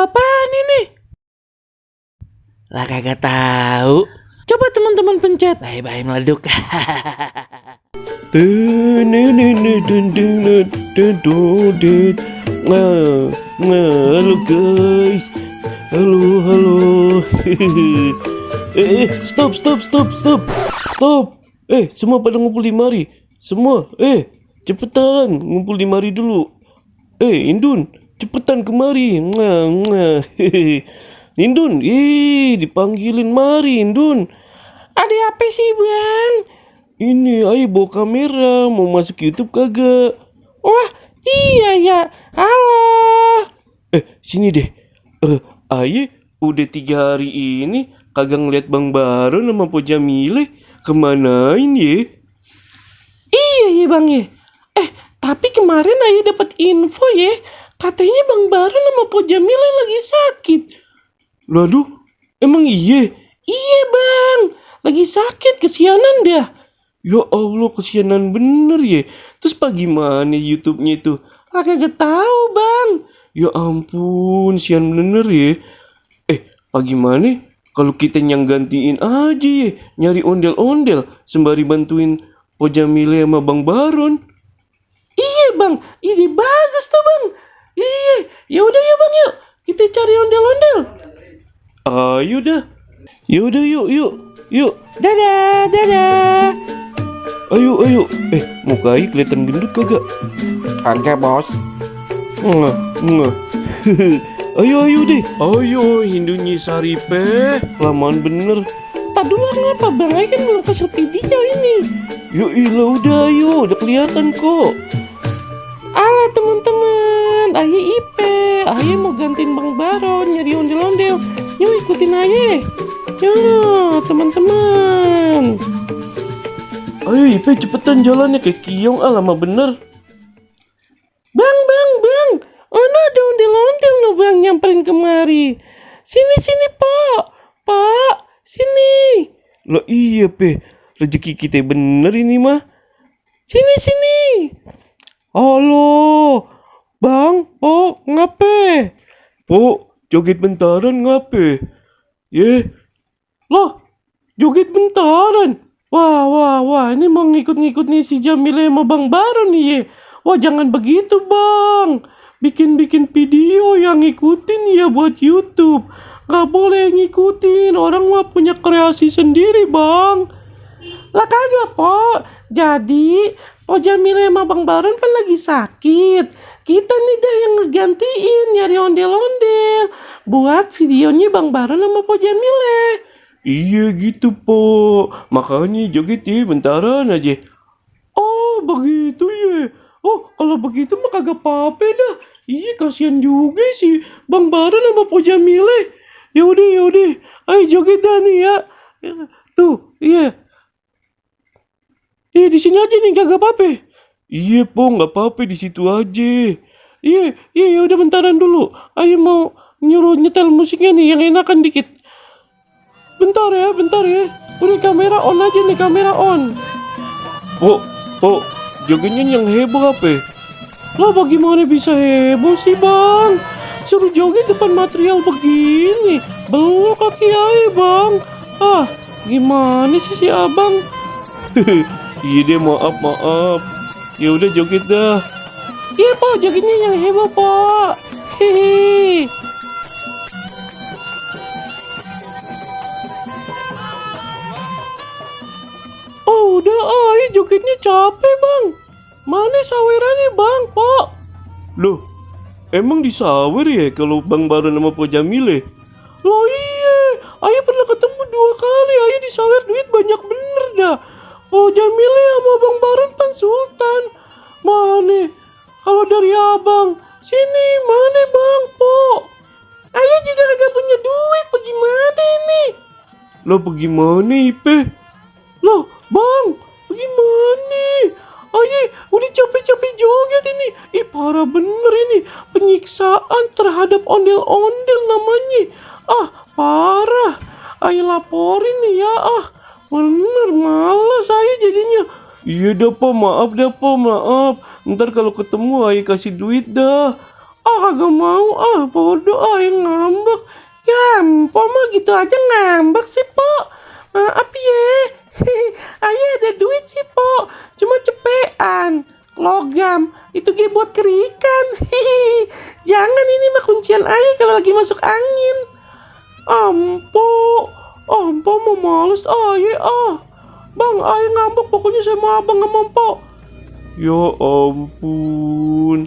apaan ini? Lah kagak tahu. Coba teman-teman pencet. Bye-bye meleduk. Halo guys. Halo. Stop. Semua pada ngumpul di mari. Semua, cepetan ngumpul di mari dulu. Indun, cepetan kemari. Indun, dipanggilin mari Indun. Ada apa sih bang? Ini ayo bawa kamera, mau masuk YouTube kagak? Wah, iya ya. Halo. Sini deh. Ayo udah 3 hari ini kagak ngeliat Bang Baron sama Po Jamile. Kemanain ya? Iya ya bang ya. Tapi kemarin Ayu dapat info ya. Katanya Bang Baron sama Po Jamile lagi sakit. Lalu, emang iya? Iya bang, lagi sakit, kesianan dah. Ya Allah, kesianan bener ya. Terus gimana YouTube-nya itu? Kagak tahu bang. Ya ampun, sian bener ya. Gimana kalau kita yang gantiin aja ya, nyari ondel-ondel sembari bantuin Po Jamile sama Bang Baron. Iya bang, ide bagus tuh bang. Iya, ya udah ya bang, yuk kita cari ondel-ondel. Ayo dah. Yaudah yuk. Dadah. Ayo. Muka Ayu kelihatan gendut kagak? Kagak bos. Nggak. Ayo deh. Ayo Hindunya Saripe. Lamaan bener. Tak dulu ngapa bang? Ayu kan belum kasih video ini. Yuk ilah udah ayo. Udah kelihatan kok. Alah teman-teman. Ayu Ipe. Ayu mau gantiin Bang Baron. Nyari ondel-ondel. Yuk ikutin Ayu. Yuk teman-teman. Ayo Ipe cepetan jalannya kayak kiong. Lama bener. Bang. Oh no, ada ondel-ondel loh bang nyamperin kemari. Sini Pak. Sini. Loh iya Pe. Rezeki kita bener ini mah. Sini. Halo. Bang, Po, ngape? Po, joget bentaran ngape? Loh, joget bentaran? Wah, ini mau ngikut-ngikut nih si Jamile sama Bang Baron nih ye. Wah, jangan begitu bang. Bikin video yang ngikutin ya buat YouTube. Gak boleh ngikutin, orang mah punya kreasi sendiri bang. Lah kagak Po. Jadi Po Jamile sama Bang Baron kan lagi sakit. Kita nih dah yang ngegantiin, nyari ondel-ondel buat videonya Bang Baron sama Po Jamile. Iya gitu Po. Makanya joget ya bentaran aja. Oh begitu ya. Oh kalau begitu mah kagak apa-apa dah. Iya kasihan juga sih Bang Baron sama Po Jamile. Yaudah. Ayo joget dah nih ya. Tuh, iya. Di sini aja nih kagak apa-apa. Iya Po, nggak apa-apa di situ aja. Iya, udah bentaran dulu. Ayo mau nyuruh nyetel musiknya nih yang enakan dikit. Bentar ya. Udah kamera on aja nih, kamera on. Po, jogetnya yang heboh apa? Lah bagaimana bisa heboh sih bang? Suruh joget depan material begini. Belok kaki aja bang. Gimana sih si abang? Iya deh, maaf. Ya udah joget dah. Iya Po, jogetnya yang heboh Po. Hehe. Oh udah ayo jogetnya capek bang. Mana sawerannya bang Po? Loh, emang disawer ya kalau Bang Baron sama Po Jamile? Loh iya, Ayo pernah ketemu 2 kali. Ayo disawer duit banyak bener dah. Po Jamile sama Bang Baron Pan Sultan. Mana? Kalau dari abang, sini mana bang Po? Ayo juga agak punya duit, bagaimana ini? Lo bagaimana Ipe? Loh bang, bagaimana? Ayo udah capek-capek joget ini. Parah bener ini. Penyiksaan terhadap ondel-ondel namanya. Parah. Ayo laporin nih ya. Bener malas saya jadinya. Iya dah Po, maaf dah Po, maaf. Ntar kalau ketemu ayo kasih duit dah. Ah, kagak mau, bodoh, yang ngambek. Ya, po mah gitu aja ngambek sih, po. Maaf ya. Ayah ada duit sih, po. Cuma cepean. Logam, itu gue buat kerikan. Jangan, ini mah kuncian ayah kalau lagi masuk angin. Ampo, ampo mau males ayah Bang, ayah ngambek, pokoknya saya mau abang sama ampo. Ya ampun.